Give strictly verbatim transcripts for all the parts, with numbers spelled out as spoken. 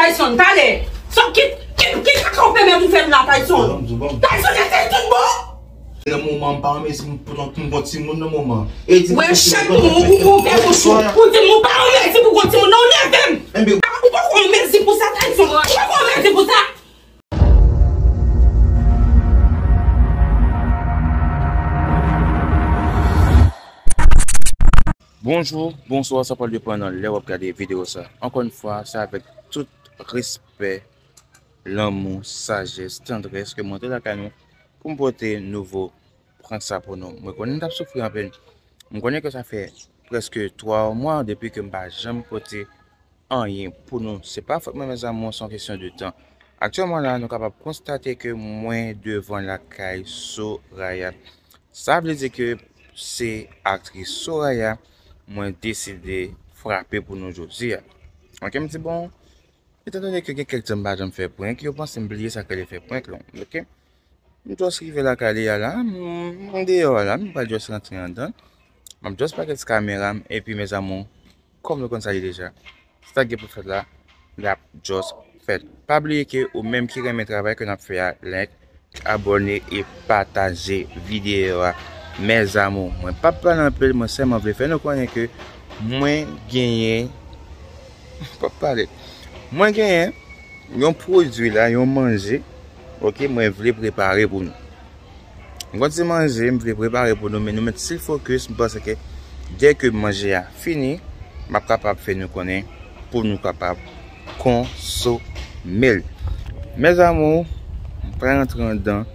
Tyson, pale. Sa ki, ki, ki kaka w pèmèt ou fè m la, Tyson? Tyson, eseyi tout bon. Nan moman, m pa renmen si m pou m gon timoun nan moman. E di m chèk ou, ou, ou fè bouch ou. Ou di m ou pa renmen si pou gon timoun nan, ou nève m. Ou poko renmen si pou sa, Tyson. Ou poko renmen si pou sa. Bonjou, bonswa, sa pral depann nan lè w ap gade videyo sa. Ankò yon fwa, se avèk tout respè, lanmou, sajès, tandrès ke m rantre lakay nou pou m pote nouvo prank sa pou nou. Mwen konnen n t ap soufri anpil. M konnen ke sa fè prèske twa mwa depi ke m pa janm pote anyen pou nou. Se pa fòt mwen, mes amours, se yon kesyon de tan. Aktyèlman la, nou kapab konstate ke mwen devan lakay Soraya. Sa vle di ke se aktris Soraya mwen deside frape pou nou jodi a. Ok, m di bon, etandone ke gen kèk tan m pa janm fè prank, yo panse m bliye sa k rele fè prank lan, ok? M just rive lakay li a la, m, m deyò a la, m pa just rantre anndan. M ap just parèt sou kamera m, epi mes amours, kòm nou konn sa ye deja, sa k gen pou fèt la, l ap just fèt. Pa bliye ke ou menm ki renmen travay ke n ap fè a, like, abòne e pataje videyo a. Mes amours, mwen p ap pale anpil, mwen sèlman vle fè nou konnen ke mwen genyen, m p ap pale. Mwen genyen yon pwodui la, yon manje, ok, mwen vle prepare pou nou. M gon ti manje, m vle prepare pou nou, men nou mèt still focus, m panse ke dè ke manje a fini, m ap kapab fè nou konnen pou nou kapab konsome l. Mes amours, m pa rantre anndan,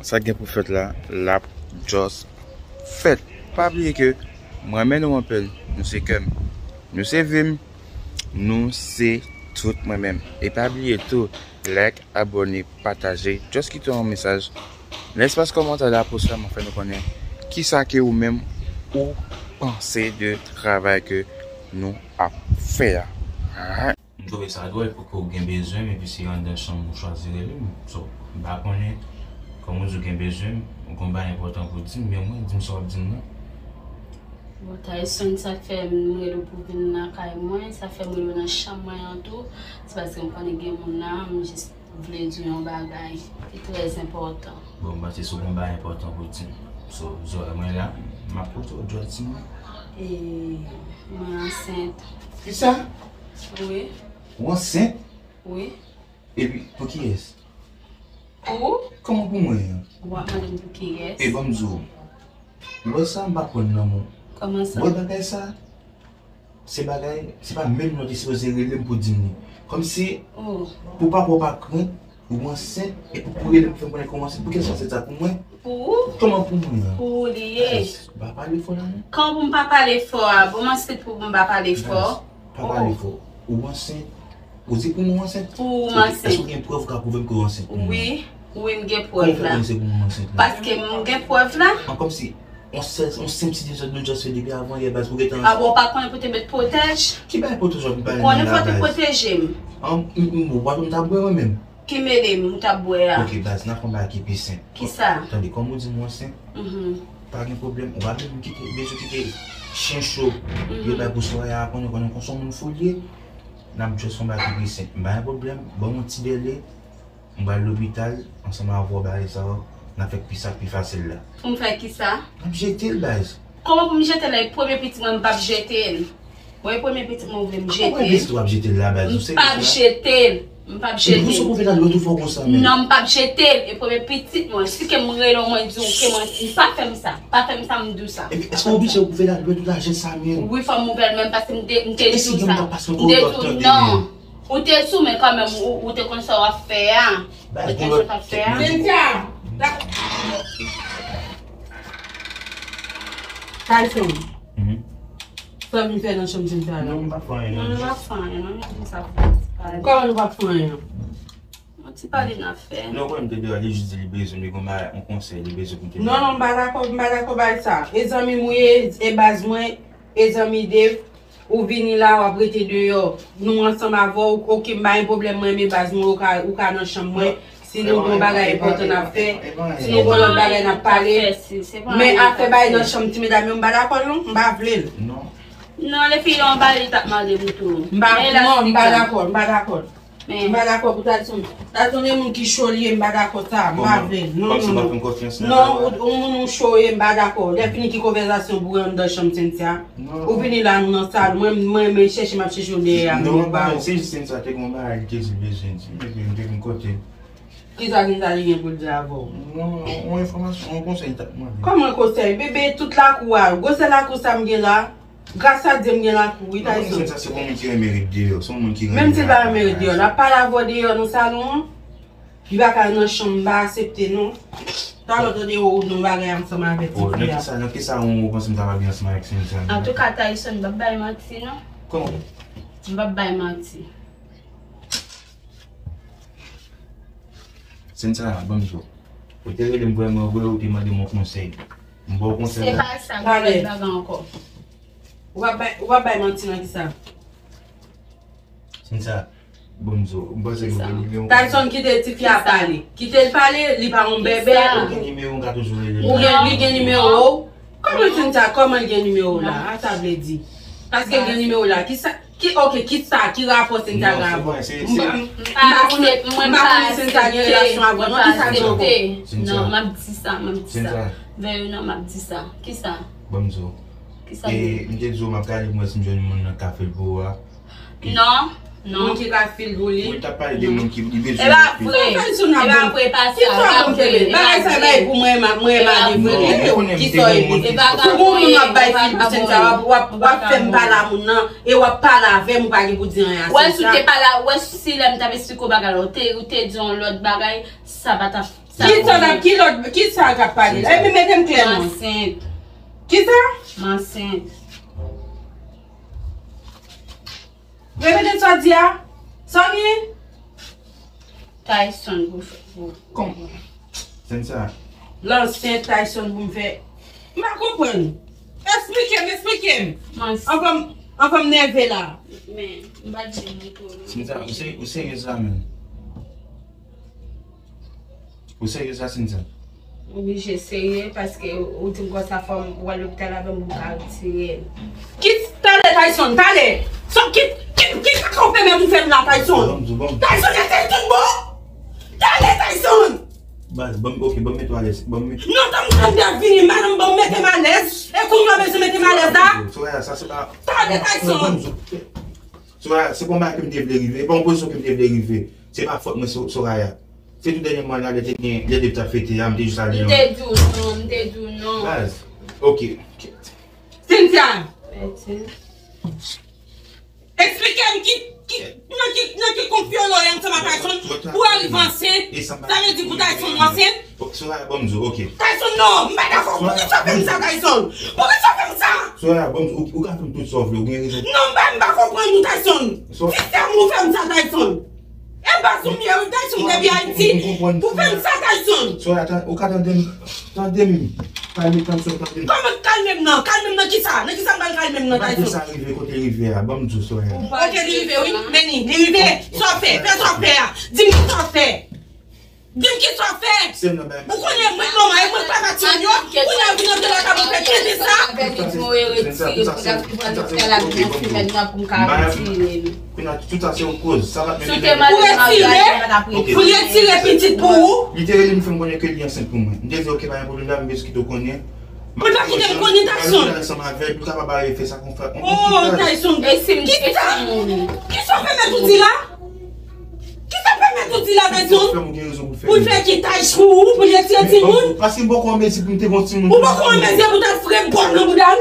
sa gen pou fèt la, l ap just fèt. Pa bliye ke mwen renmen nou anpil, nou se kè m, nou se vi m, nou se tout mwen menm. E pa bliye tou, like, abòne, pataje, just kite yon mesaj nan espas kòmantè la pou sèlman fè nou konnen kisa ke ou menm ou panse de travay ke nou ap fè a. Alright. M twouve sa dwòl pou ke w gen bezwen m epi se anndan chanm ou chwazi rele m. So, m pa konnen kòman w di w gen bezwen m, ou gon bagay enpòtan pou w di m, men omwen di m sa w ap di m nan. Bon, Tyson, sa k fè m rele w pou w vin lakay mwen, sa k fè m rele w nan chanm mwen an tou, se paske m konnen gen moun la, m jis vle di w yon bagay ki trè enpòtan. Bon, m panse si w gon bagay enpòtan pou w di m. So, zòrèy mwen la, m ap koute w, just di m. E, mwen ansent. Kisa? Wi. Ou ansent? Wi. Epi, pou kiyès? Pou ou? Kòman pou mwen? Ou ap mande m pou kiyès? E ban m di w. Lè sa, m pa kwè nan lanmou. Kòman sa? Ou wè bagay sa? Se bagay, se pa menm non te sipoze rele m pou di m li. Kòmsi, pou papa w pa krent, ou ansent, epi pou rele m pou fè m konnen ke w ansent. Pou kiyès ou ansent sa, pou mwen? Pou ou? Kòman pou mwen an? Pou ou li ye. Ou pa pale fò la non. Kòman pou m pa pale fò a? Bon, m ansent pou m pa pale fò. Pa pale fò. Ou ansent. Ou di pou mwen w ansent? Pou ou m ansent. Èske w gen prèv ou ka pwouve m ke w ansent pou mwen? Wi, wi, m gen prèv la. Kòman w fè konnen se pou mwen w ansent la? Paske m gen prèv la. An kòmsi, yon sèl, yon senp ti dezòd nou just fè depi avan yè baz pou gentan ansent. A bon, ou pa t konnen pou te met pwotèj? Ki bagay pwotèj w ap pale la baz? Ou konnen fò w te pwoteje m. An, m, m, ou pa t wè m t ap bwè mwen menm? Ki mele m ou t ap bwè a? Ok baz, n ap fè yon bagay ki pi senp. Kisa? Tande, kòm ou di m ou ansent, pa gen pwoblèm, ou pa menm kite, bezwen kite chen cho yo bay pou Soraya a konnen, konnen konsa yon moun fou l ye. N ap just fè yon bagay ki pi senp. M pa gen pwoblèm, ban m yon ti dèle, m pral lopital, ansanm avè w bagay sa yo, n ap fè sa k pi fasil la. Pou m fè kisa? N ap jete l baz. Kòman pou m jete l? Lè premye pitit mwen m p ap jete l. Bon, e premye pitit mwen ou vle m jete l? Kòman pitit ou ap jete l la baz? Ou serye la? M p ap jete l. M p ap jete l. Epi pou sa ou pou fè l al lòt ou fè w konsa menm? Non, m p ap jete l. E premye pitit mwen. Si ke m rele w mwen di w ke mwen, pa fè m sa. Pa fè m sa, m di w sa. Epi èske w oblije pou fè l al lòt ou la jès sa menm? Wi, fò m ouvè l menm paske m te, m te di w sa. M te di w non. Ou te sou men kanmenm, ou, ou te konn sa w ap fè a. Ou te konn sa w ap fè a. Cynthia! Tyson. Sa w vin fè nan chanm Cynthia la? Non, m pa fè anyen non. Non, nou pa fè anyen non, nou di sa pou Cynthia. Kòman nou pa fè anyen? Yon ti pale n ap fè. Non, kòm m te deyò, li jis di li bezwen, li gon bagay, yon konsèy, li bezwen pou m te. Non, non, m pa dakò, m pa dakò bay sa. E zanmi m ou ye, e baz mwen, e zanmi Dave. Ou vini la, w ap rete deyò. Nou ansanm avè w, oke, m pa gen pwoblèm, mwen renmen baz mwen, ou ka, ou ka nan chanm mwen. Si nou gon bagay enpòtan n ap fè, si nou gon lòt bagay n ap pale. Men afè bay nan chanm ti medam yo, m pa dakò non, m pa vle l. Non. Non, epi yon bagay li t ap mande m tou. M pa, non, m pa dakò, m pa dakò. M pa dakò pou Tayson. Tayson e moun ki cho li ye, m pa dakò sa. M pa vle. Non, non, non. Non, ou, ou moun ou cho ye, m pa dakò. Lè fini ki konvèsasyon boure anndan chanm Cynthia. Ou vini la, nou nan sal. Mwen, mwen, mwen chèche, m ap chèche w dèyè a, m pa wè w. Se jis Cynthia te gen yon bagay li te di l bezwen di. Epi m te vin kote. Kisa Cynthia te gen pou l di avè w? Non, yon enfòmasyon, yon konsèy li t ap mande. Kòman konsèy? Bebe, tout lakou a, gwosè lakou sa m gen la. Gras a Dye m gen lakou wi, Tayson. Mwen konn Cynthia se yon moun ki renmen ret deyò, se yon moun ki renmen. Menm si l pa renmen ret deyò, l ap pale avè w deyò nan salon an. Li pa ka nan chanm, m pa aksepte non. Talè w tande w nan bagay ansanm avèk ti fi a. Nan kisa, nan kisa ou panse m ta pral gen ansanm avèk Cynthia? Antouka, Tayson, m p ap bay manti non. Kòman? M p ap bay manti. Cynthia, ban m di w. Ou te rele m vrèman vre, ou te mande m yon konsèy. M ba w konsèy la. Se pa sa, m pa bay bagay ankò. Ou pa bay, ou pa bay manti nan kisa? Cynthia, ban m di w, m panse ke ou gen nimewo. Tayson, kite ti fi a pale. Kite l pale, li pa yon bèbè. Ou gen nimewo, m ka toujou rele l. Ou gen, li gen nimewo w? Kòman Cynthia, kòman l gen nimewo w la? A sa vle di? Paske l gen nimewo w la, kisa? Ki, ok, kisa, ki rapò Cynthia gen avè w? M pa konnen, m pa konnen Cynthia gen relasyon avè w non, kisa gen ankò? Non, m ap di sa, m ap di sa. Veye non, m ap di sa. Kisa? Ban m di w. Kisa? E, m te di w m ap gade pou m wè si m jwenn moun nan k ka fè l pou ou a. Non, non. Moun ki ka fè l pou li. Ou t ap pale de moun ki li bezwen. E pa vre. E pa vre, pa sa. E pa vre. Bagay sa bay pou mwen, mwen mande vre. Ki sa e pou? Pou moun ap bay fil pou Cynthia, w ap, w ap, w ap fè m pale a moun nan. E w ap pale avè m, ou pa gen pou di anyen a Cynthia. Wè si w te pale, wè si lè m t ap esplike w bagay la, ou te, ou te di yon lòt bagay, sa pa t ap, sa. Ki sa, ki lòt, ki sa k ap pale la? Epi mete m klè non. M ansent. Ki sa? M ansent. Repete sa w di a. Sa w di? Tayson pou fè pou. Kòman? Cynthia. Lansyen Tayson pou m fè. M pa konprann. Eksplike m, eksplike m. Anvan m, anvan m nève la. Men, m pa di moun tou non. Cynthia, ou se, ou seryez la menm? Ou seryez la, Cynthia? M oblije serye paske ou di m konsa fò m pral lopital avè m pou m ka retire l. Ki talè, Tayson, talè! Sa ki, ki, ki kaka w pèmèt ou fè m la, Tayson? Bon, bon. Tayson, eseyi tout bon! Talè, Tayson! Baz, ban m, ok, ban m mete w alèz. Ban m mete. Non, tann, tann, vini, madanm, ban m mete m alèz. E kounye a w bezwen mete m alèz la? Soraya, sa se pa. Talè, Tayson! Soraya, se pa yon bagay ke m te vle rive. E pa yon pozisyon ke m te vle rive. Se pa fòt mwen, So-, Soraya. Se tou dènyèman la, lè te gen, lè te t ap fete a, m te jis ale. M te di w non, m te di w non. Baz, ok. Cynthia! Eksplike m ki, ki, nan ki, nan ki konfyonn w ye ansanm ak Tayson pou w rive ansent. Sa vle di pou Tayson ansent? Soraya, ban m di w, ok. Tayson, non, m pa dakò. Poukisa w fè m sa, Tayson? Poukisa w fè m sa? Soraya, ban m di w, ou, ou ka fè m tout sa w vle, ou gen rezon. Non, m pa, m pa konprann ou, Tayson. Sistèm ou fè m sa, Tayson. E pa sou m ye wi, Tayson, depi Ayiti. Pou fè m sa, Tayson. Soraya, ou ka tande m? Tande m. Kalme tann sou tande m. Kòman kalme m nan? Kalme m nan kisa? Nan kisa m pral kalme m nan, Tayson? Sa rive kote rive a, ban m di w, Soraya. Ok, li rive wi. Men li, li rive. Sa w fè? Fè sa w fè a. Di m kisa w fè. Di m kisa w fè. Ou konnen mwen manman, e mwen papa timoun yo. Kounye a vin antre lakay mwen fè tenten sa. Kounye a, tout sa se yon koz. Sa pa t menm. Pou retire, pou retire pitit pou ou. Li te rele m fè m konnen ke li ansent pou mwen. M te di, ok, pa gen pwoblèm, la, m bezwen kite w konnen. Ou pa kite m konnen, Tayson. Ansanm avè l, pou l kapab al fè sa konn fè. Oh, Tayson. E si m te timoun? Kisa w pèmèt ou di la? Kisa w pèmèt ou di la, Tayson? Pou l fè ki tach pou ou, pou l retire timoun? Paske m poko an mezi pou m te gon timoun. Ou poko an mezi pou w ta frè bò nan bouda l?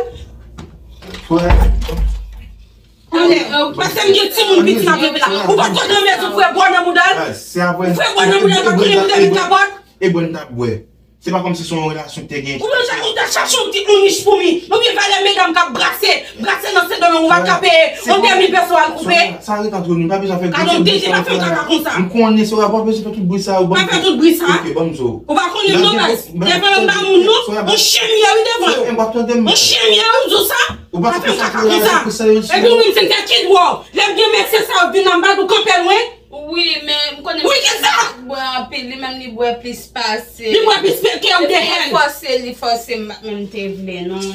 Talè, paske m gen timoun piti m ap leve la. Ou pa t konn nan mezi pou frè bò nan bouda l? Frè bò nan bouda l pa t konn mete kapòt? E bwè n t ap bwè. Se pa kòmsi se yon relasyon ki te gen. Ou menm jan ou ta chache yon ti moun rich pou mi. Oubyen valè medam k ap brase, brase nan Sendomeng ou pa t ka peye yon de mil peso al koupe. Sa ret antre nou, pa bezwen fè gwo. Gade yon deje la fè m kaka konsa. M konnen se w pa bezwen fè tout bri sa yo. Pa fè tout bri sa. Ok, ban m di w. Ou pa konnen m non baz. Devan yon ba moun non. Yon chen m ye wi devan yo. Yon chen m ye wi m di w sa. Ou pa fè kaka konsa. Epi ou menm se te kidwo. Lè m gen mesye sa yo vin anba nou kanpe lwen. Wi, men m konnen m bwè anpil, li menm li bwè plis pase. Li bwè plis ke w de hèl. Li fòse, li fòse m pa menm te vle non.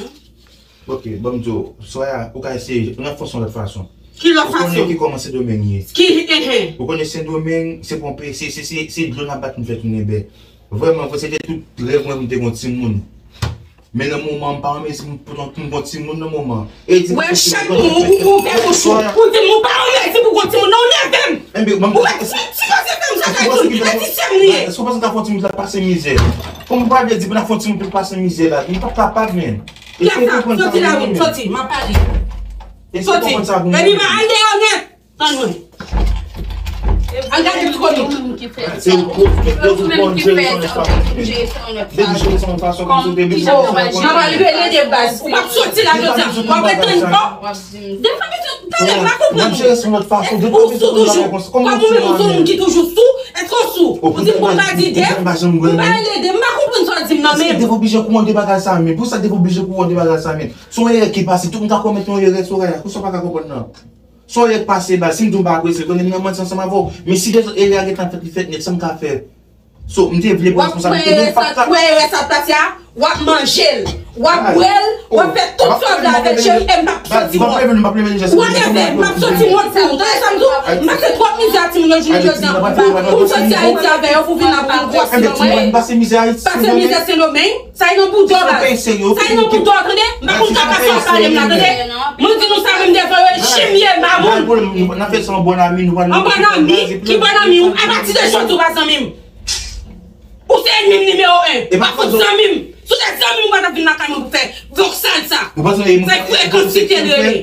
Ok, ban m di w, Soraya, ou ka eseye ranfòse yon lòt fason. Ki lòt fason? Ou konnen ki kòman Sendomeng ye. Ki, enhen. Ou konnen Sendomeng, se ponpe, se, se, se, se dlo n ap bat nou fè tounen bè. Vrèman vre, se te tout rèv mwen pou m te gon timoun. Men nan moman, m pa anmezi pou m, pou m gon timoun nan moman. E di Wè, chak ou, ou, ou fè bouch ou. Ou di m ou pa anmezi pou gon timoun, non, ou nève m. Ou pa sipoze fè m sa, Tyson. E ti sè m li ye. Èske w panse m ta fè yon timoun la pase mizè? Kòman w pral di pou n ta fè yon timoun pou l pase mizè la? M p ap kapab, men. Kiyès sa? Soti la, wi, soti, m ap pale. Soti. Epi m al deyò nèt. Tann mwen. Al gade tro nou. Se ou ki fè. Se ou menm ki fè. Depi se yon fason kòm si w te bezwen. Mwen pral rele de baz. Ou p ap soti la jodi a. W ap ret tann. Depi talè m pa konprann ou. Ou sou toujou. Kòm ou menm ou se yon moun ki toujou sou, èske w sou? Ou di m bon pa di de, ou pa rele de, m pa konprann sa w di m nan men. Depi oblije kouran de bagay sa men. Pou sa depi oblije kouran de bagay sa men. Se yon erè ki pase, tout moun ka komèt yon erè Soraya. Pou sa w pa ka konprann nan. Se yon erè k pase baz, si m di w m pa apresye l, konnen m nan manti ansanm avè w. Men si de zòt erè a gentan fèt, li fèt nèt, sa m ka fè? So, m te vle pran responsablite, men m p ap ka. Ou wè erè sa k pase a? W ap manje l, w ap bwè l, w ap fè tout sa w vle avè l, cheri, e m p ap soti wont. Ou anève m, m ap soti wont pou ou. Tande sa m di w? M pase twòp mizè a timoun yo jounen jodi a. Pou m soti Ayiti avè yo, pou vin ap vin gwòs nan mwen. Pase mizè Sendomeng. Sa e nan bouda w baz. Sa e nan bouda w, tande? M pa konn kaka sa w ap pale m la, tande? Mwen di nou sa menm devan yo, e chimye mamoun. An bòn ami? Ki bòn ami w? Apati de jodi w pa zanmi m. Ou se ènmi m nimewo en. Pa fout zanmi m. Si w te zanmi m, ou pa t ap vin lakay mwen pou fè vòksal sa. Sa e frekans ki te rele.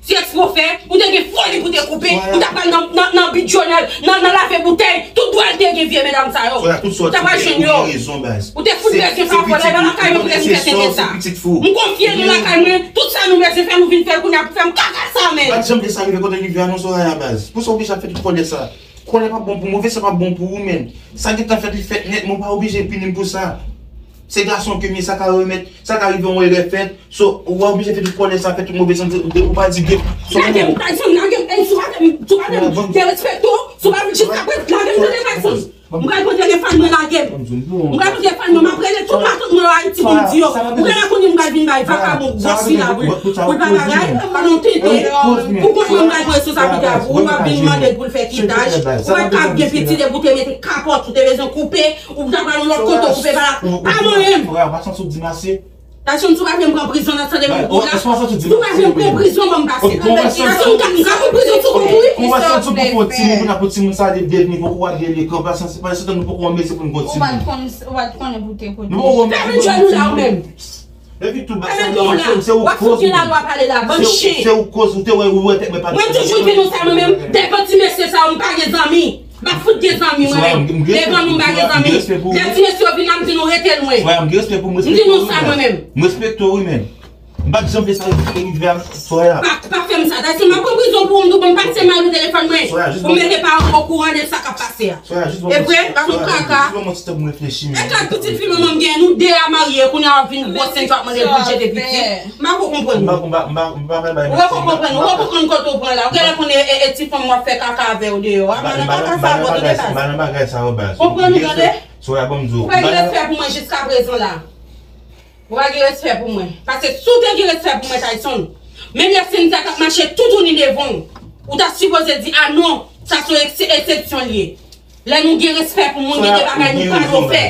Si eksprè w fè, ou te gen foli pou te koupe, ou t ap pral nan, nan, nan bidjonèl, nan, nan lave boutèy, tout dwa l te gen vye medam sa yo. Ou t ap pral jwenn yo. Ou te fout bezwen fè afè w la, e pa lakay mwen pou te vin fè tenten sa. M konfye nou lakay mwen, tout sa nou bezwen fè, nou vin fè l kounye a pou fè m kaka sa, men. Pa t janm de sa rive kote rive a non, Soraya baz. Pou sa w oblije ap fè tout kòlè sa. Kòlè p ap bon pou move, sa p ap bon pou ou, men. Sa gentan fèt, li fèt nèt, men w pa oblije pini m pou sa. Se gason ke m ye, sa ka remèt, sa ka rive yon erè fèt. So, ou pa oblije fè tout kòlè sa, fè tout move santi, ou pa di byen. Lage m, Tyson, lage m, ey, si w pa vle m, si w pa vle m derespekte w, si w pa vle jiskaprezan, lage m tande Tyson. M pral pran telefòn mwen, lage m. M pral pran telefòn mwen, m ap rele tout matant mwen yo Ayiti pou m di yo. Ou genlè konnen m pral vin bay vakabon gwòs sila pou, pou l pa bagay, mwen non tenten. Pou kont mwen m pral pran responsablite a pou ou, w ap vin mande l pou l fè kitaj. Ou pa t ka gen pitit epi w te mete kapòt, ou te bezwen koupe, ou ta pral yon lòt kote, w koupe pa la. Pa manyen m. Frè, w pa santi w di m ase? Tayson, si w pa vle m pran prizon nan sante mwen la. Si w pa vle m pran prizon, ban m pase. Tayson, m ka, m ka pran prizon sou kont ou, wi. Ou pa santi pou fè yon timoun, pou timoun sa de devni pou w ap gen lekòl, pa santi, pa santi nou poko anmezi pou n pran timoun. Ou pa t konn, ou pa t konnen pou te kote. Nou poko anmezi pou n pran timoun. Fèmen djòl ou la ou menm. Epi tou, fèmen djòl ou la. W ap fout gen lalwa pale la, bann chen. Se ou koz, ou te wè, ou wè tèt mwen pa. Mwen toujou di nou sa mwen menm, devan ti mesye sa yo, m pa gen zanmi. M ap fout gen zanmi mwen menm. Devan nou m pa gen zanmi. Lè ti mesye yo vin la, m di nou rete lwen. M di nou sa mwen menm. M respekte w wi, men. M pa t janm vle sa rive a Soraya. Pa, pa fè m sa. Tayson, m ap pran prizon pou ou, m tou ban m pase mal pou telefòn mwen. Pou m mete paran m okouran de sa k ap pase a. E vre, pa sou kaka. E gad pitit fi manman m gen, nou de a marye, kounye a w ap vin gwòs senn w ap mande l pou l jete pitit. M pa ko konprann ou. M pa, m pa, m pa, m pa pral bay mèsi. Ou poko konprann, ou poko konn kote w pran la. Ou genlè konnen e, e ti fanm w ap fè kaka avè w deyò a. M pa nan kaka sa, bò, tande baz. M pa nan bagay sa yo, baz. Konprann ou, tande? Soraya, ban m di w. Ou pa gen respè pou mwen jiskaprezan la. Ou pa gen respè pou mwen. Paske si w te gen respè pou mwen, Tayson, menm lè Cynthia t ap mache toutouni devan w, ou ta sipoze di, "A non, sa se yon ekse-, eksepsyon l ye." Lè nou gen respè pou moun, gen de bagay nou pa dwe fè.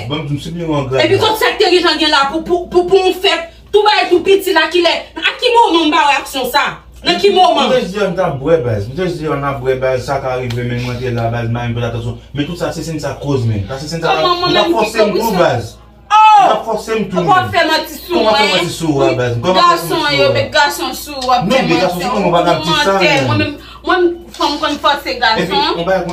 Epi kot sa k te gentan gen la pou, pou, pou, pou yon fèt, tou bagay tou piti la, kilè, a ki moman m pa wè aksyon sa? Nan ki moman? M te jis di w m t ap bwè, baz. M te jis di w m ap bwè, baz. Sa ka rive, men mwen te la, baz. M pa menm pran atansyon. Men tout sa, se Cynthia koz, men. Sa se Cynthia la, ou pa fòse m tou, baz. Ou pa fòse m tou, men. Ou pa fè manti sou mwen. Kòman fè manti sou ou a, baz? Gason yo, met gason sou ou, w ap fè manti. Ou mantè. Mwen menm, mwen menm, fò m konn fòse gason. Epi, yon bagay,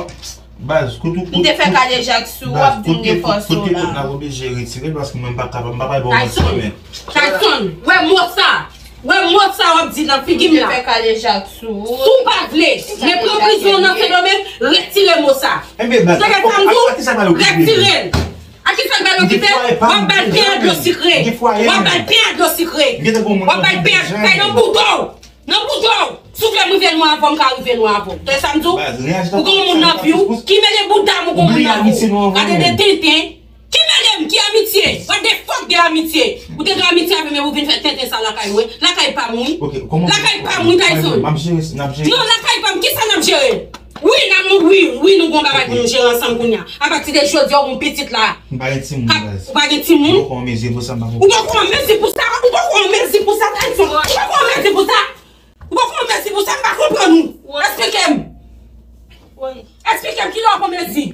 baz, kote ou, m te fè kadejak sou ou, w ap di m gen fòse w la. Kote, kote, kote n ap oblije retire l, paske mwen m pa kapab, m pa pral ba w manti, men. Tayson, wè mo sa. Wè mo sa w ap di nan figi m la. M te fè kadejak sou ou. Si w pa vle, men pran prizon nan Sendomeng, retire mo sa. Tande sa m di w, retire l. A ki sa l ba l okipe? W ap ba l pen a dlo sikre. W ap ba l pen a dlo sikre. W ap ba l pen a, kay nan bouda w. Nan bouda w. Si w vle m rive lwen avè w, m ka rive lwen avè w. Tande sa m di w? Ou gen yon moun nan vi w ki mele bouda m, ou gen yon moun nan vi w. Gade de tenten. Ki mele m? Ki amitye? What the fuck? Gen amitye. Ou te gen amitye avè m, epi ou vin fè tenten sa lakay mwen. Lakay pa m, wi. Ok, kòman... Lakay pa m, wi, Tyson. M ap jere, n ap jere. Non, lakay pa m, kisa n ap jere? Wi, n ap, nou, wi, wi, nou gon bagay pou nou jere ansanm kounye a. Apati de jodi a, ou gon pitit la. M pa gen timoun, baz. Ou pa gen timoun? M poko an mezi pou sa, m pa... Ou poko an mezi pou sa, ou poko an mezi pou sa, Tyson. Ou poko an mezi pou sa. Ou poko an mezi pou sa, m pa konprann ou. Eksplike m. Eksplike m kilè w pran mezi.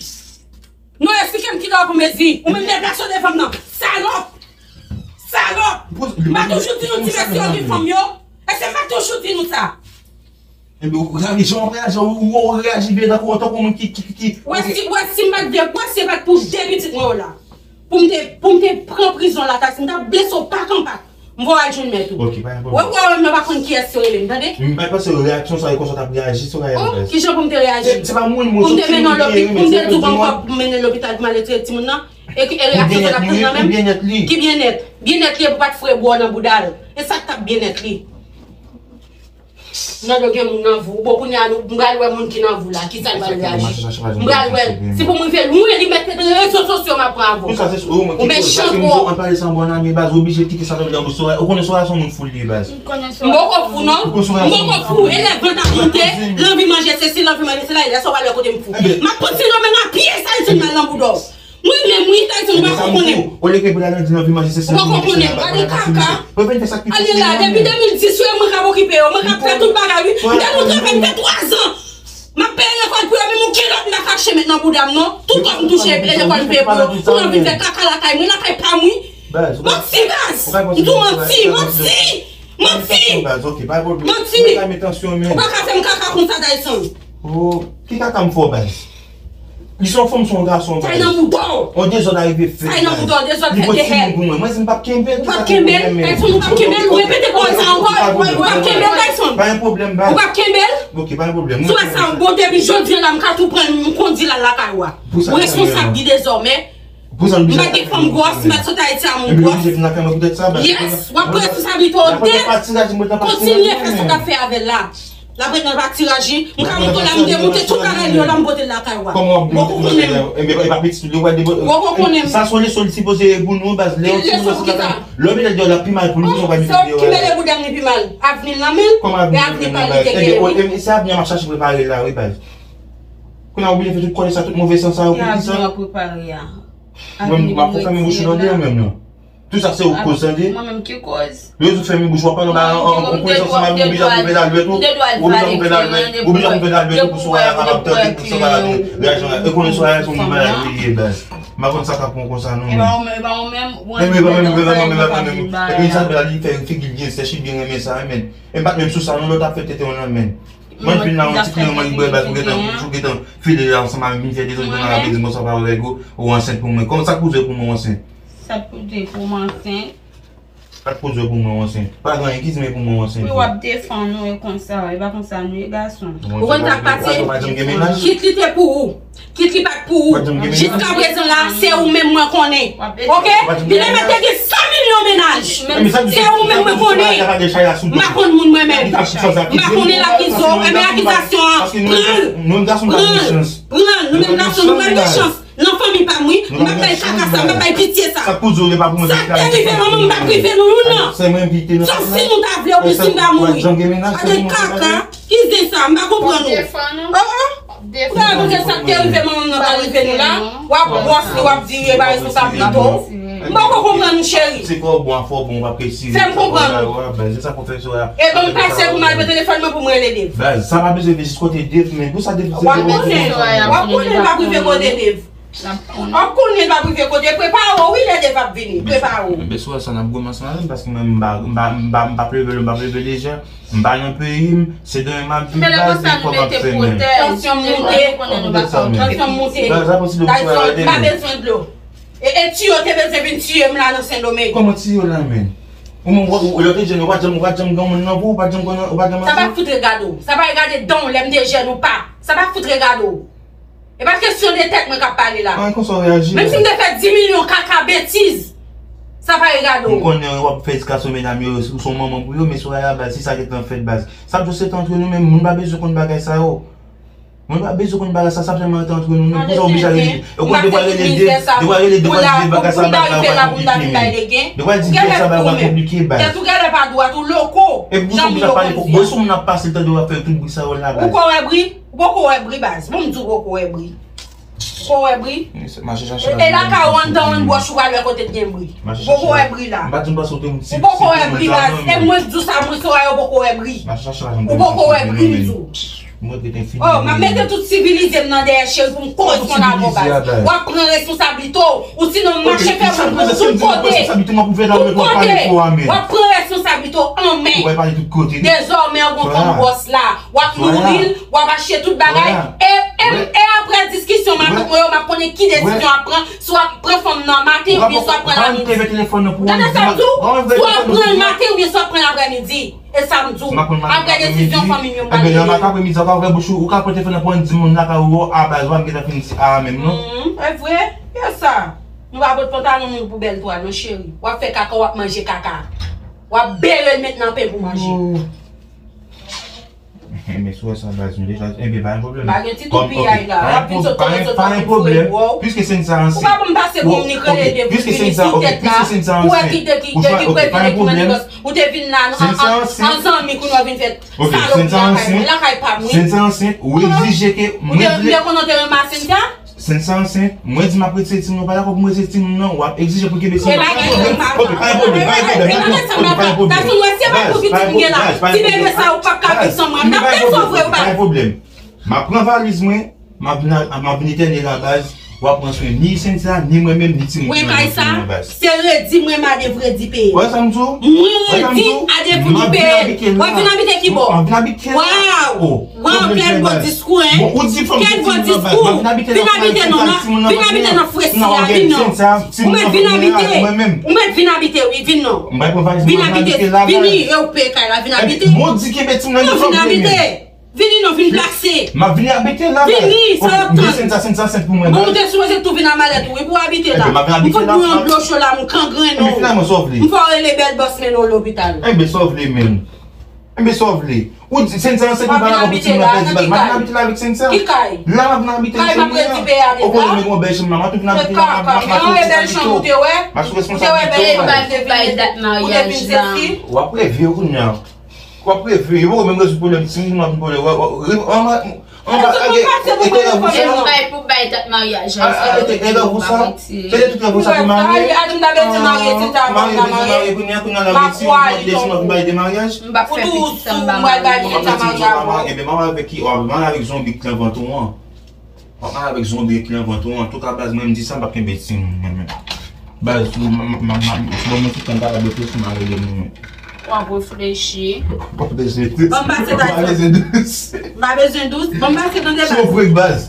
Non, eksplike m kilè w pran mezi. Ou menm deplase w devan m nan. Salòp! Salòp! M pa toujou di nou ti mesye yo gen fanm yo? Èske m pa toujou di nou sa? Ebyen, ou gade jan w ap reyaji, ou, ou, ou reyaji byen tankou, tankou moun ki, ki, ki, ki... Wè si, wè si m pa t de, wè si e pa t pou de pitit mwen yo la. Pou m te, pou m te pran prizon lakay, si m t ap blese w pa kanpat. M voye al jwenn mèt ou. Ok, pa gen pwoblèm. Wè, wè, wè, m pa konn kiyès yo rele m, tande? M pa panse reyaksyon sa e konsa w t ap reyaji, Soraya. Oh, kijan pou m te reyaji? Se, se pa moun, moun, pou m te mennen lopi-, pou m te di w ban m kòb pou m mennen lopital pou m al retire timoun nan? E ki, e reyaksyon sa w t ap tann nan menm? Pou byennèt li. Ki byennèt? Byennèt li e pou pa t fre bò nan bouda l. E sa k t ap byennèt li. Nan do gen moun nan vou. Bon, kounye a, nou, m pral wè moun ki nan vou la. Kisa l pral reyaji? M pral wè. Si pou m rive lwen, li mèt rezo sosyo m ap pran avè w. Ou mechan twòp. Ann pale san bon ami, baz, ou oblije kite sa nan bouch Soraya. Ou konnen Soraya se yon moun fou li ye, baz. M poko fou, non. M poko fou. E lè vant ap moute, l anvi manje sesi, l anvi manje sela, e lè sa w pral wè kote m fou. M ap pran ti nonmen nan pye sa, l di m al nan bouda w. Mwen menm, wi, Tyson, ou pa konn konnen. Olye ke pou l al di l anvi manje sesi, ou pa konn konnen, gade kaka. Ale la, depi de mil dis, wi, mwen k ap okipe yo, mwen k ap fè tout bagay, wi. M te nan travay, m fè twa zan. M ap peye lekòl pou yo, menm yon kilòt m pa kache met nan bouda m, non. Tout kòb m touche, epi lekòl m peye pou yo. Pou yo vin fè kaka lakay mwen, lakay pa m, wi. Manti, baz. M di w manti, manti. Manti. Manti. Ou pa ka fè m kaka konsa, Tyson. Oh, ki kaka m fè w, baz? Li se yon fanm, se yon gason, baz. Sa nan bouda w. Yon dezòd a rive fèt, baz. Sa nan bouda w, dezòd fèt de hèl. Li pran ti moun pou mwen. Mwen, si m p ap kenbe l, ou p ap kenbe l, ou repete pawòl sa ankò, ou p ap kenbe l, Tyson. Pa gen pwoblèm, baz. Ou p ap kenbe l. Ok, pa gen pwoblèm. Sou sa, bon, depi jodi a la, m ka tou pran l, m kondi l al lakay ou a. Ou responsab li dezòmè. M pa gen fanm gwòs, m pa t sot Ayiti a moun gwòs. Yes, w ap pran responsablite w de. Kontinye fè sa w t ap fè avè l la. L ap ret nan patiraj li. M ka montre w la, m demoute tout bagay li yo la, m pote l lakay ou a. Ou poko konnen m. Ou poko konnen m. Sa se yon leson li sipoze ye pou nou, baz. Lè yon timoun sa, lè w mete l deyò, l ap pi mal pou li, pou sa w pa mete l deyò la. Ki mele bouda m li pi mal. Avni l nan men l, e avni pa li te genyen, wi. Se avni a m ap chache prepare la, wi, baz. Kounye a ou oblije fè tout kòlè sa, tout move san sa yo pou kisa? Mwen, m ap fèmen bouch ou tande, mwen menm, non. Tout sa se ou k koz, tande. Mwen menm ki koz? Lè ou fèmen bouch ou, w ap pale anba an, an, an konesans ansanm avè m, oblije ap ouvè lalwèt ou, oblije ap ouvè lalwèt, oblije ap ouvè lalwèt ou pou Soraya kapab tande, pou Soraya reyaji. E konnen Soraya se yon moun malad li ye, baz. M pa konn sa k ap pran konsa, non, mwen. E pa ou menm, e pa ou menm, e pa ou menm, e pa ou menm. Epi sa fè la, li fè figi l byen sèch, li byen renmen sa, men. E m pa t menm sou sa, non, lè w t ap fè tete w nan men. Mwen vin la, yon ti kliyan mwen li bwè baz, ou gentan, ou gentan file la ansanm avè m, vin fè dezòd, vin nan apre di m konsa pa wè gwo, ou ansent pou mwen. Kòman sa k pou di pou mwen ou ansent? Sa k pou di pou mwen ou ansent? Sa k pou di pou mwen ou ansent? Pa gen anyen ki di men pou mwen ou ansent. Wi, w ap defann ou e konsa, e pa konsa nou ye gason. Ou konn sa k pase? Kit li te pou ou. Kit li pa t pou ou. Jiskaprezan la, se ou menm mwen konnen. Oke? Li menm te gen san milyon mennaj. Se ou menm mwen konnen. M pa konn moun mwen menm. M pa konnen l akize w. Enben akizasyon an, pran l. Pran l. Nou menm gason, nou pa gen chans. Nan fanmi pa m, wi. M pa bay kaka sa, m pa bay pitye sa. Sa k te rive manman m, pa t rive nou youn nan. Sòf si nou ta vle, oubyen si m ta mouri. Gade kaka. Ki zen sa? M pa konprann ou. Oh, oh. Ou pa rakonte sa k te rive manman m nan pa rive nou la. W ap gwòs li, w ap di e pa responsablite w. M poko konprann ou, cheri. Se fò w bon, fò w bon, w ap retire. Fè m konprann ou. E ban m pase pou m al pran telefòn mwen pou m rele Dave. Baz, sa pa bezwen vin jis kote Dave, men pou sa Dave se... W ap konnen, w ap konnen l pa rive kote Dave. W ap konnen l pa rive kote, prepare w, wi, lè Dave ap vini, prepare w. Enben, sou sa, n ap goumen ansanm avè m, paske mwen, m pa, m pa, m pa, m p ap leve, m p ap leve lejan. M pa nan peyi m, se demen m ap viv, baz, e fò m ap fè men. Tansyon m moute, tansyon m moute. Tyson, m pa bezwen dlo. E, e tiyo te bezwen vin tiye m la nan Sendomeng. Kòman tiye w la, men? Ou menm, ou, ou, lè w te jèn, ou pa t janm, ou pa t janm gen moun nan pou, ou pa t janm konn, ou pa t janm... Sa pa fout regade w. Sa pa regade dan w lè m te jèn ou pa. Sa pa fout regade w. E pa kesyon de tèt mwen k ap pale la. An, konsa w reyaji. Menm si m te fè dis milyon kaka betiz, sa pa regade w. M konnen w ap fè edikasyon medam yo, ou se yon manman pou yo, men Soraya, baz, si sa gentan fèt, baz, sa ap jis rete antre nou, men moun pa bezwen konn bagay sa yo. Mwen pa bezwen konn bagay sa, sa sèlman rete antre nou, nou. Pou sa oblije rele. Ou konn depi w rele de, depi w rele de, depi w rele de bagay sa, bagay la pral konplike, men. Depi w di de sa, bagay la pral konplike, baz. Tèt ou genlè pa dwat, ou loko. Epi pou sa oblije pale, bon, si moun ap pase, tande w ap fè tout bri sa yo la, baz. Ou poko wè bri? Ou poko wè bri, baz. Bon, m di w poko wè bri. Ou poko wè bri? E lakay ou anndan yon bwòch ou pral wè kote t gen bri. Ou poko wè bri la. Ou poko wè bri, baz. E mwen k di w sa, mwen sou a yo poko wè bri. Ou poko wè bri, m di w. Mwen rete fini. Oh, m ap mete tout sivilize m nan dèyè cheri pou m koreponn avè w, baz. W ap pran responsablite w, ou sinon m mache fè moun pou tout kote. Tout kote. W ap pran responsablite w an men. Dezòmè ou gon fanm bòs la. W ap nouri l, w ap achte tout bagay. E, e, e apre diskisyon matant mwen yo, m ap konnen ki desizyon w ap pran. Si w ap pran fanm nan maten oubyen si w ap pran l aprèmidi. Tande sa m di w? Si w ap pran l maten oubyen si w ap pran l aprèmidi. E sa m di w, apre desizyon fanmi m yo, m pral rele. Ebyen, nan maten aprèmidi, ou ka ouvè bouch ou, ou ka pran telefòn nan pou yon di moun lakay ou, a baz, w ap gentan fin di a menm, non? Mhm, e vre, e sa. Nou pa pot pantalon nou pou bèl twa, non, cheri. W ap fè kaka, w ap manje kaka. W ap bere l met nan pen pou manje. Oh. Men si w wè sa, baz, nou deja, ebyen, pa gen pwoblèm. Pa gen ti toupiyay la. W ap vin sot kote sot la pou m foure bwè w. Piske se sa ansent. Ou pa pou m pase pou m ni kreye de vini sou tèt la. Ou wè ki de ki de ki prefere ki mande lòs. Ou te vin la an, an, an zanmi, kounye a w vin fè salopri lakay mwen, lakay pa m, wi. Sèn sa ansent, ou egzije ke mwen vle. Ou te, ou te konnen w te renmen Sèn sa? Sèn sa ansent, mwen di m ap retire timoun nan, ou pa dakò pou m retire timoun nan, w ap egzije pou kenbe timoun nan. Pa gen pwoblèm, pa gen pwoblèm, pa gen pwoblèm, pa gen pwoblèm. Gason, nou wè se pa pou pitit m gen la. Ti bebe sa ou p ap ka viv san mwen. M t ap desevre ou, baz. Pa gen pwoblèm. M ap pran valiz mwen, m ap vin a, m ap vin etène la, baz. W ap pran swen ni Cynthia, ni mwen menm, ni timoun nan, baz. Wi, kay sa, se redi mwen, maden vredi peye. Wè sa m di w? Mwen redi, aden fout peye. W ap vin abite ki bò? M ap vin abite la. Waw! Waw, kèl bon diskou, en. Kèl bon diskou. Vin abite non, non. Vin abite nan fresi a, vin non. Ou mèt vin abite. Ou mèt vin abite, wi, vin non. Vin abite, vini, e ou peye kay la, vin abite. Non, vin abite. Vini non, vin plase. M ap vini abite la, baz. Vini, sa w ap tann? Bon, ou te sipoze tou vin a malèt ou, wi, pou w abite la. M fout nou yon dlo cho la, m kangrennen w. M fè w rele bèl bòs mennen w lopital. Enben, sa w vle menm? Enben, sa w vle? Ou di Cynthia ansent, ou pa dakò pou timoun nan pèdi baz. M ap vin abite la avèk Cynthia. Ki kay? La, m ap vin abite nan chanm nan. Ou konnen mwen gen yon bèl chanm la, m ap vin abite la, m ap, m ap, m ap sou responsabilite w. M ap sou responsabilite w. Bay dat maryaj la. W ap reve, wi, kounye a. W ap reve, yo poko menm rezoud pwoblèm timoun nan, pwoblèm, w ap, w ap, anba, anba, ete rèv ou sa. Bay pou bay dat maryaj la. Ete rèv ou sa. Se de tout rèv ou sa pou marye. Marye, depi marye, kounye a, kounye a, l ap gen timoun, l ap gen timoun, l ap gen maryaj. M p ap fè pitit san m pa marye. Ebyen, marye avèk ki? W ap marye avèk zonbi k nan vant ou an. W ap marye avèk zonbi ki nan vant ou an. Antouka, baz, mwen, m di sa, m p ap kenbe timoun, mwen menm. Baz, ou, m, m, m, m, si bon, mwen tout tan m kapab reflechi, m a rele moun, mwen. W ap reflechi. W ap bezwen dous. Ban m pase, Tyson. W ap bezwen dous. M pa bezwen dous. Ban m pase, tande, baz. Sou frèk, baz.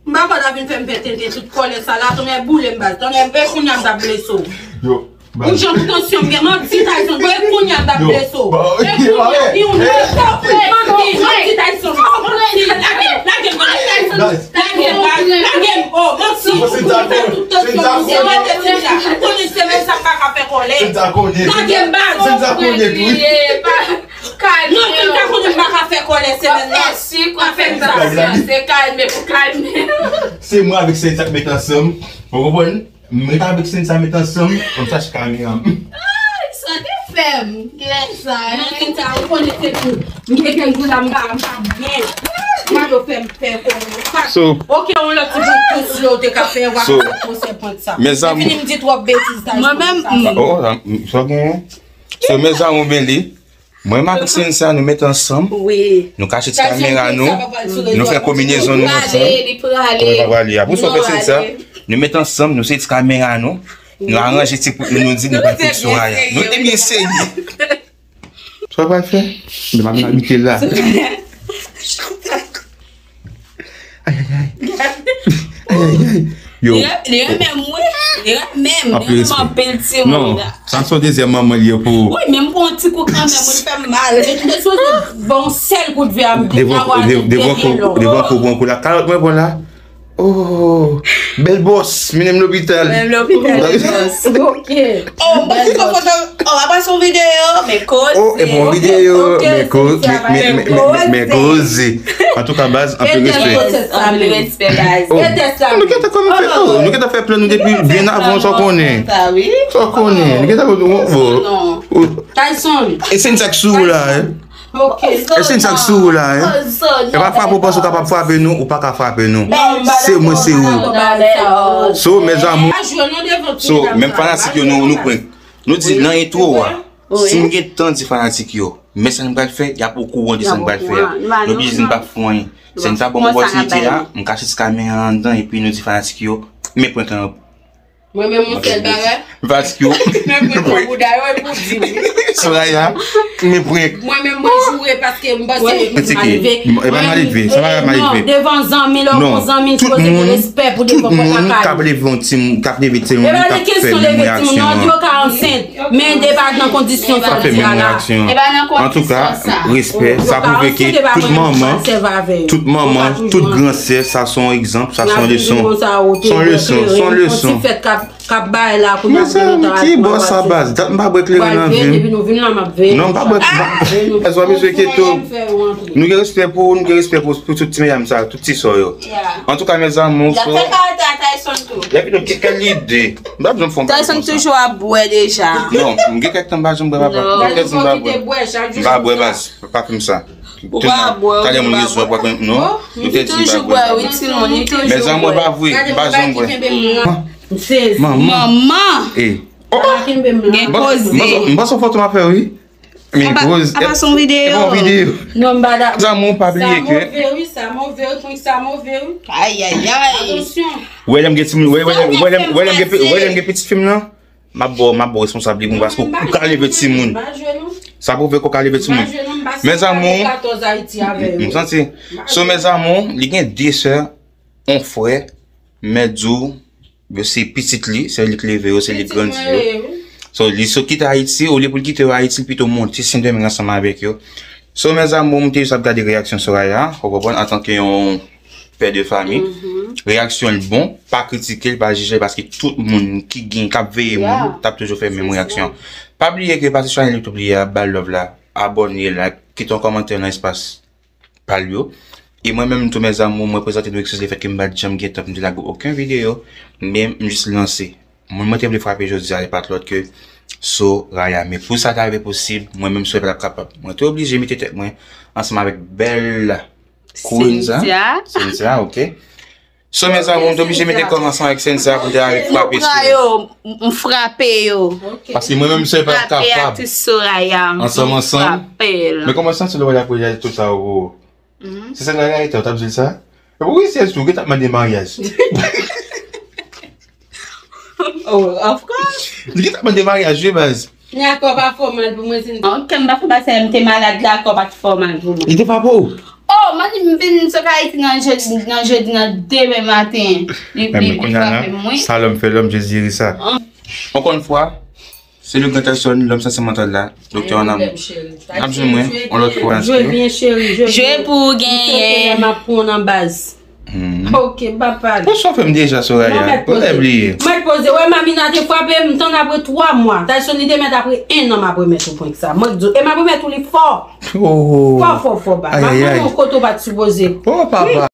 M pa kwè l ap vin fè m fè tenten tout kòlè sa la, tonnè boule m, baz. Tonnè, e kounye a m t ap blese w. Yo. Ou jan pou tansyon m gen, manti Tyson, e kounye a m t ap blese w. E kounye a, di yon manti, manti Tyson, manti, lage, lage m, lage m, lage m, oh, manti, ou fè tout tansyon m, se mwen te di sa, ou konnen se mwen sa m pa ka fè kòlè. Lage m, baz. Kalme w. Non, Cynthia konnen m pa ka fè kòlè semèn nan. Pa fè m sa. Se kalme pou kalme. Se mwen avèk Cynthia k met ansanm. Ou konprann? M ret avèk Cynthia met ansanm, m chache kamera m. Ay, sa te fè m. Lè sa, hein? Non, Cynthia, ou konnen se pou. M gen kèk jou la, m pa, m pa byen. Mwen yo fè m fè kòlè. So, ok, yon lòt ti bout kous yo te ka fè, w ap fè pwosè pwent sa. Mezanmi. Fini m di twòp betiz sa. Mwen menm, mm. Oh, sa w genyen? So, mezanmi, ou byen li. Mwen, m ak Cynthia, nou met ansanm. Wi. Nou kache ti kamera nou. Nou fè konbinezon nou ansanm. Li prale, li prale. Kòman pa prale a? Pou sa w fè Cynthia, nou met ansanm, nou se ti kamera nou. Nou aranje ti kout nou, nou di nou pral kout sou Aya. Nou te byen serye. Sa w pral fè? Men m ap vin abite la. Ay, ay, ay. Ay, ay, ay. Yo. Li renmen m, wi. Li renmen m. Li renmen m anpil, timoun. Non, sa se yon dezyèm manman li ye pou ou. Wi, men m pran yon ti kou kanmenm, wi, li fè m mal. Li sipoze ba w yon sèl kout vè a, m te ka wè devan kou, devan kou, pran kou la. Kalòt mwen pran la. Oh, bèl bòs, mennen m lopital. Menm lopital, bèl bòs. Ok. Oh, mwen pran foto. Oh, mwen pran yon videyo. Men koze. Oh, e bon videyo, men koze, men koze. Antouka, baz, anpil respè. Anpil respè, baz. Oh, nou gentan kòmanse fè, oh, nou gentan fè plan nou depi byen avan, sa w konnen. Sa w konnen, nou gentan, oh, oh. Tyson. E se n sa k sou ou la, hein? Ok. E se n sa k sou ou la, hein? E pa frape ou panse ou kapab frape nou, ou pa ka frape nou. Se mwen, se ou. So, mes amours. So, menm fanatik yo, nou, nou prank. Nou di nan intro a. Si m gen tan di fanatik yo, men sa n pral fè, y ap okouran de sa n pral fè a. Nou oblije di n p ap fè anyen. Se n sa ban m opòtinite a, m ka chita men an anndan, epi nou di fanatik yo, men prank lan. Mwen menm, yon sèl bagay. Fanatik yo. Men prank pou bouda yo, e pou di m. Soraya, men prank. Mwen menm, mwen joure paske m panse m malelve. E pa malelve, sa pa malelve. Non, devan zanmi, lè w gon zanmi, l fò gen respè pou devan pòt lakay. Tout moun k ap leve yon timoun, k ap leve timoun, k ap fè menm reyaksyon an. Yo ka ansent. Men de pa nan kondisyon sa w di la. Antouka, respè, sa pwouve ke tout manman, tout manman, tout gran sè, sa se yon egzanp, sa se yon leson. Se yon leson, se yon leson. Ti fèt k ap, k ap bay la pou n ap gen tan. Ki bò sa, baz? Dat m pa bwè kleren nan vi m. Non, m pa bwè. Baz, w ap bezwen kete w. Nou gen respè pou ou, nou gen respè pou, pou tout ti medam sa, tout ti sè yo. Antouka, mes amours, y ap fè karate a Tyson tou. Epi nou gen kèk lide. M pa bezwen fè yon bagay konsa. Tyson toujou ap bwè deja. Non, m gen kèk tan m pa janm bwè, papa. M gen kèk tan m pa bwè. M pa bwè, baz. Pa fè m sa. Ou pa bwè, talè moun gen swa pa konn, non. Li toujou bwè, wi, timoun, li toujou bwè. Mes amours, pa vre, m pa janm bwè. Manman. Manman. Eh. Gen koze. M panse yon foto m ap fè, wi. Men koze. Apa se yon videyo? E pa yon videyo. Non, m pa dakò. Mes amours, pa bliye ke. Sa move, wi, sa move, wi, sa move, wi. Ayayay. Atansyon. Wè lè m gen timoun, wè, wè, wè lè m gen, wè lè m gen pitit fi m nan. M ap ba w, m ap ba w responsab li pou mwen, paske ou ka leve timoun. Sa pwouve ke w ka leve timoun. Mes amours, m santi. So, mes amours, li gen de sè, yon frè, mèt di w, yo se pitit li, se li k leve yo, se li k grandi yo. So, li sot kite Ayiti, olye pou l kite yo Ayiti, l pito monte Sendomeng ansanm avèk yo. So, mes amours, m te jis ap gade reyaksyon Soraya, ou konprann, antanke yon pè de fanmi. Reyaksyon l bon, pa kritike l, pa jije l, paske tout moun ki gen, k ap veye moun, t ap toujou fè menm reyaksyon. Pa bliye ke pase sou chanèl YouTube li a, ba l love la, abòne, like, kite yon kòmantè nan espas pa l yo. E mwen menm tou, mes amours, mwen prezante nou eskiz lefètke m pa t janm gen tan pou m te lage okenn videyo, men m jis lanse. Moun mwen te vle frape jodi a, e pa t lòt ke Soraya. Men pou sa ta rive posib, mwen menm Soraya pa t ap kapab. Mwen te oblije mete tèt mwen ansanm avèk bèl Queen sa. Cynthia. Cynthia, ok. So, mes amours, m te oblije mete kò m ansanm avèk Cynthia pou m te rive frape sou yo. M frape yo. Paske mwen menm Soraya pa t ap kapab. Frape aktris Soraya. Ansanm, ansanm. M frape l. Men kòman w santi lè w wè y ap reyaji tout sa yo pou ou? Se sa nan reyalite, w t ap di l sa? Epi wi, se sou, gen t ap mande maryaj. Oh, of course. Li gen t ap mande maryaj, wi, baz. Lakò pa fòmal pou mwen, si. Ok, m pa fè bagay, m te malad, lakò pa t fòmal pou mwen. Li te pa pou ou? Oh, mwen di m vin sot Ayiti nan jedi, nan jedi, nan demen maten. Li, li, li frape m, wi. Sa lòm fè lòm, Jezi jere sa. Ankò yon fwa, se le grand Tyson, lòm santimantal la, doktè an amou. N ap jwenn mwen, yon lòt fwa. Jwe byen, cheri, jwe byen. Jwe pou ou genyen. M ap pran w nan baz. Ok, m pa pale. Ou chofè m deja, Soraya. Ou lè bliye. Mèt poze. Wè, Mamina te frape m, m tann apre twa mwa. Tyson, li te mèt apre en an m ap remèt ou prank sa. Mwen k di w. E m ap remèt ou li fò. Fò, fò, fò, baz. M ap mande w kote w pa t sipoze. Oh, papa.